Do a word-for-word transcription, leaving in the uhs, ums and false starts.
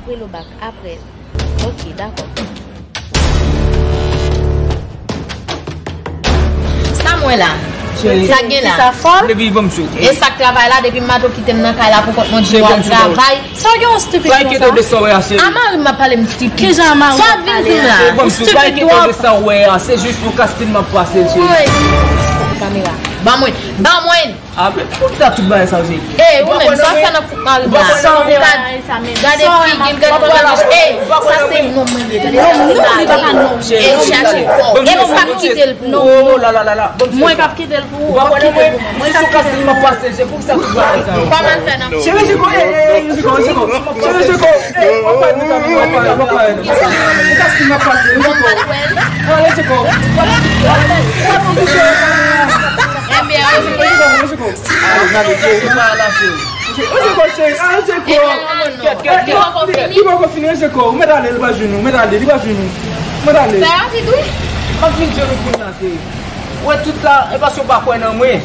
Rele w bak apre. Ok, dakò. Sa m wè la? Sa gen la? Sa fòl? Baby, ban m sou. E sa k travay la, depi Mato kite m nan kay la pou kont mwen, di w al travay. Sa w gen yon stupid konsa? Ba enkyete w de sa w wè a, cheri. A mari m ap pale m stupid. Kijan a mari w ap pale a? Sa w ap vin di m la? Ban m sou, ba enkyete w de sa w wè a, se jis yon kastin m ap pase l, cheri. Kamera. Ban mwen, ban mwen. A, men poukisa tout bagay sa yo se? Ey, ou menm, sa w fè nan fout mal la? Gade figi l, gade kòlèj. Ey, sa se non mwen ye. Tande sa, non, li pa ka non. Ey, chache kò. E nou p ap kite l pou ou. Oh, la, la, la, la. Mwen k ap kite l pou ou. Ou p ap kite l pou mwen. Mwen k ap kite l pou ou. Kòman l fè nan? Cheri, Jeko, ey, ey, Jeko, Jeko. Cheri, Jeko, ey, w ap pale de kamera, w ap pale, w ap pale. Ou ka si m ap pase, Jeko. Ale, Jeko. Enben, ale, Jeko. Jeko, cheri, ale, Jeko. Kèt, kèt, kèt. Li poko fini, Jeko. Ou mèt ale, li pa jwenn ou. Mèt ale, li pa jwenn ou. Mèt ale. Sa rapid, wi. M ap vin jwenn ou kounye a, cheri. Ou wè tout sa, e paske w pa kwè nan mwen.